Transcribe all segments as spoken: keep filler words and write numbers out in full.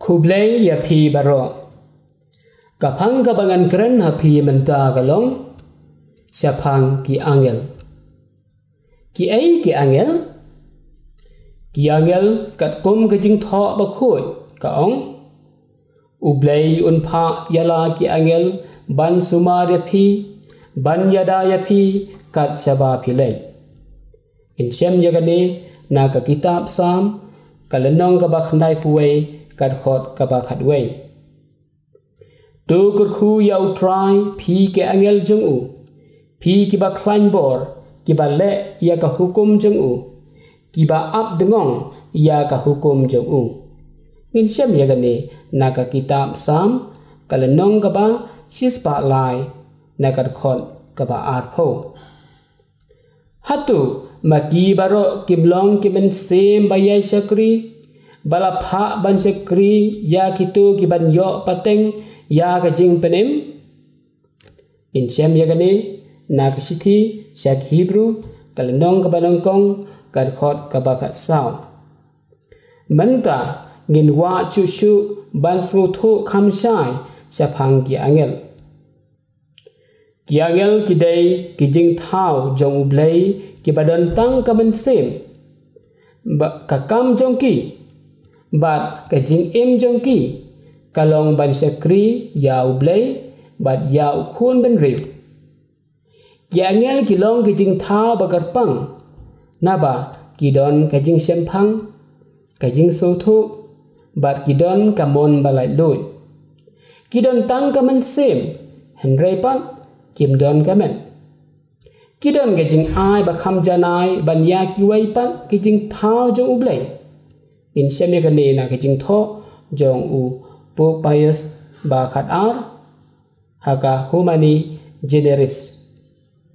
Khublei ïa phi baroh. Ka phang kaba ngan kren ha phi mynta ka long shaphang ki angel. Ki ei ki angel? Ki angel, katkum ka Jingthoh Bakhuid ka ong, U Blei un phah ïa la ki angel ban sumar ïa phi, ban ïada ïa phi kat shaba phi leit. Ngin shem ïa kane na ka kitab Salm, ka lynnong kaba khyndaiphew wei, ka dkhot kaba khatwei. To kyrkhu ïa U Trai, phi ki angel jong u, phi kiba khlaiñ bor, kiba leh ïa ka hukum jong u, kiba ap dngong ïa ka hukum jong u. Ngin shem ïa kane na ka kitab Salm, ka lynnong kaba shispah lai, na ka dkhot kaba arphew. Hato ma ki baroh kim long ki mynsiem ba ïai shakri, ba la phah ban shakri ïa kito kiban ïoh pateng ïa ka jingpynim? Ngin shem ïa kane na ka shithi sha ki Hebru, ka lynnong kaba nyngkong, ka dkhot kaba khatsaw. Mynta ngin wad shuh shuh ban sngewthuh kham shai shaphang ki angel. Ki angel ki dei ki jingthaw jong U Blei kiba don tang ka mynsiem. Ba, ka kam jong ki bad ka jingim jong ki ka long ban shakri ïa U Blei bad ïa U Khun Bynriew. Ki angel ki long ki jingthaw ba kyrpang, naba ki don ka jingshemphang, ka jingsngewthuh, bad ki don ka mon ba laitluid. Ki don tang ka mynsiem, hynrei pat kim don ka met. Ki don ka jingai ba kham janai ban ïa kiwei pat ki jingthaw jong U Blei. Ngin shem ïa kane na ka Jingthoh jong u Pope Pius ba khatar, ha ka Humani Generis.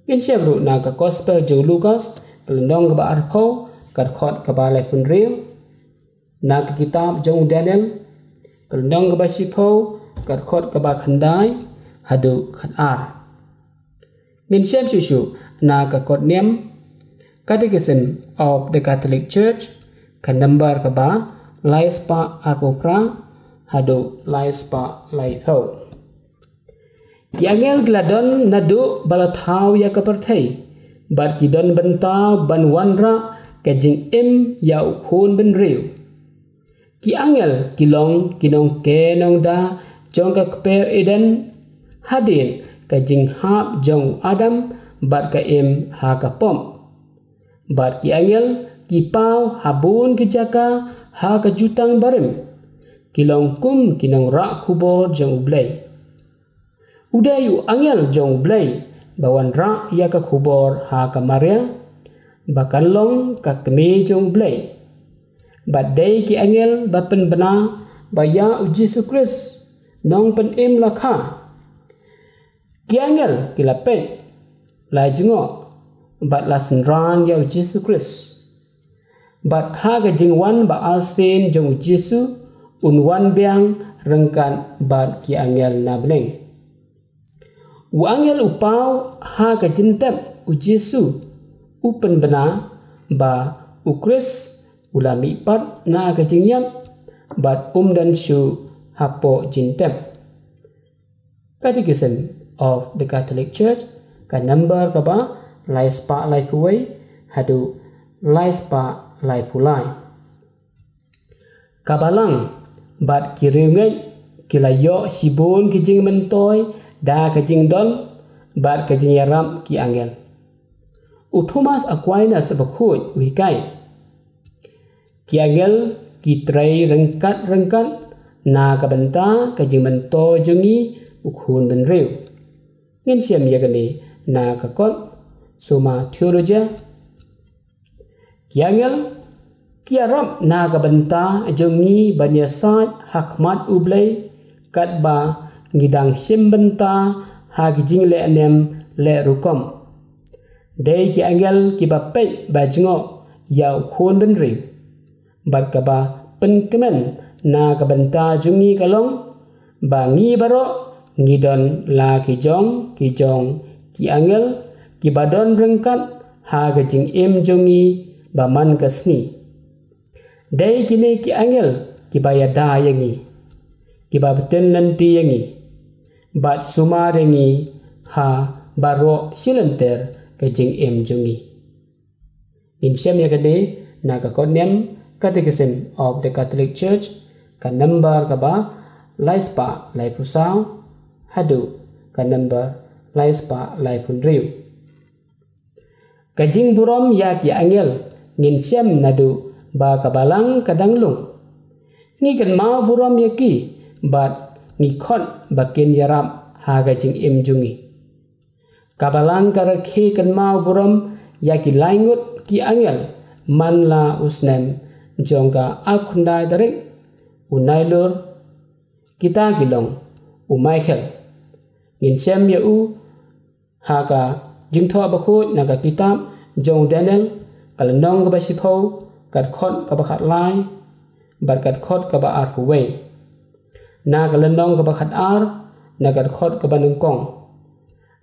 Ngin shem ruh na ka Gospel jong u Lukas, ka lynnong kaba arphew, ka dkhot kaba laiphew hynriew, na ka kitab jong u Daniel, ka lynnong kaba shiphew, ka dkhot kaba khyndai haduh khatar. Ngin shem shuh shuh na ka kot niam Catechism of the Catholic Church, ka number kaba laispah arphew phra haduh laispah laiphew. Ki angel ki la don naduh ba la thaw ïa ka pyrthei, bad ki don bynta ban wanrah ka jingim ïa U Khun Bynriew. Ki angel ki long ki nongkynnoh da jong ka kper Eden, hadien ka jinghap jong u Adam bad ka Im ha ka pop. Bad ki angel ki paw ha bun ki jaka ha ka jutang barim, ki long kum ki nongrah khubor jong U Blei. U dei u angel jong U Blei ba wanrah ïa ka khubor ha ka Maria ba kan long ka kmie jong U Blei. Bad dei ki angel ba pynbna ba ïa U Jisu Khrist, Nongpynim la kha. Ki angel ki la peit, la jngoh, bad la synran ïa U Jisu Khrist. Bad ha ka jingwan ba arsien jong U Jisu, un wan biang ryngkat bad ki angel na bneng. U angel u paw ha ka jingtep U Jisu, u pynbna ba U Khrist u la mihpat na ka jingïap, bad um don shuh hapoh jingtep. Catechism of the Catholic Church, ka number kaba laispah laiphew wei haduh laispah laiphew lai. Ka balang bad ki riewngeit ki la ïoh shibun ki jingmyntoi da ka jingdon bad ka jingïarap ki angel. U Thomas Aquinas bakhuid u hikai, ki angel ki trei ryngkat ryngkat na ka bynta ka jingmyntoi jong ngi, U Khun Bynriew. Ngin shem ïa kane na ka kot Summa Theologiae. Ki angel ki ïarap na ka bynta jong ngi ban ïasaid ha khmat U Blei, katba ngi dang shim bynta ha ki jingleh niam leh rukom. Dei ki angel kiba peit ba jngoh ïa U Khun Bynriew. Bad kaba pynkmen na ka bynta jong ngi ka long ba ngi baroh ngi don la ki jong ki jong ki angel kiba don ryngkat ha ka jingim jong ngi ba man ka sngi. Dei kine ki angel kiba ïada ïa ngi. kiba btin lynti ïa ngi bad sumar ïa ngi ha baroh shilynter ka jingim jong ngi. Ngin shem ïa kane na ka Kotniam Catechism of the Catholic Church, ka number kaba laispah laiphew saw haduh ka number laispah laiphew hynriew. Ka jingburom ïa ki angel ngin shem naduh ba ka balang ka dang lung. Ngi kynmaw burom ïa ki bad ngi khot ba kin ïarap ha ka jingim jong ngi. Ka balang ka rakhe kynmaw burom ïa ki laingut ki angel man la u snem jong ka arphew khyndai tarik, u Nailur, kita ki long u Michael. Ngin shem ïa u ha ka Jingthoh Bakhuid na ka kitab jong u Daniel, ka lynnong kaba shiphew, ka dkhot kaba khatlai bad ka dkhot kaba arphew wei. Na ka lynnong kaba khatar, na ka dkhot kaba nyngkong.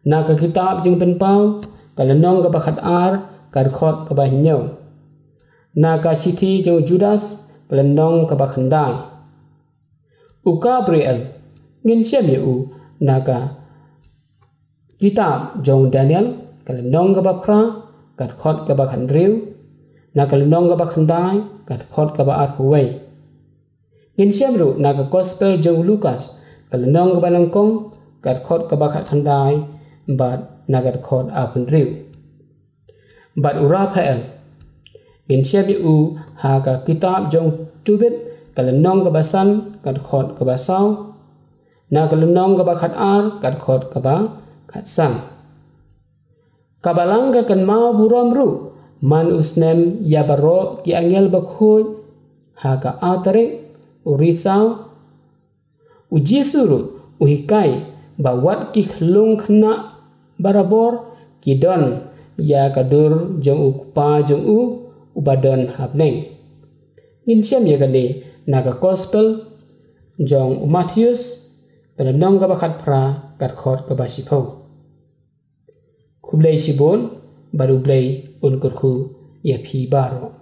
Na ka kitab Jingpynpaw, ka lynnong kaba khatar, ka dkhot kaba hynñiew. Na ka shithi jong u Judas, ka lynnong kaba khyndai. U Gabriel, ngin shem ïa u na ka kitab jong u Daniel, ka lynnong kaba phra, ka dkhot kaba khathynriew, na ka lynnong kaba khyndai, ka dkhot kaba arphew wei. Ngin shem ruh na ka Gospel jong u Lukas, ka lynnong kaba nyngkong, ka dkhot kaba khatkhyndai bad na ka dkhot arphew hynriew. Bad u Raphael, ngin shem ïa u ha ka kitab jong u Tobit, ka lynnong kaba san, ka dkhot kaba saw, na ka lynnong kaba khatar, ka dkhot kaba khatsan. Ka balang ka kynmaw burom ruh man u snem ïa baroh ki angel bakhuid ha ka ar tarik u Risaw. U Jisu ruh u hikai ba wat ki khyllung khynnah barabor ki don ïa ka dur jong u Kpa jong u uba don ha bneng. Ngin shem ïa kane na ka Gospel jong u Mathaios, ka lynnong kaba khatphra, ka dkhot kaba shiphew. Khublei shibun, bad U Blei un kyrkhu ïa phi baroh.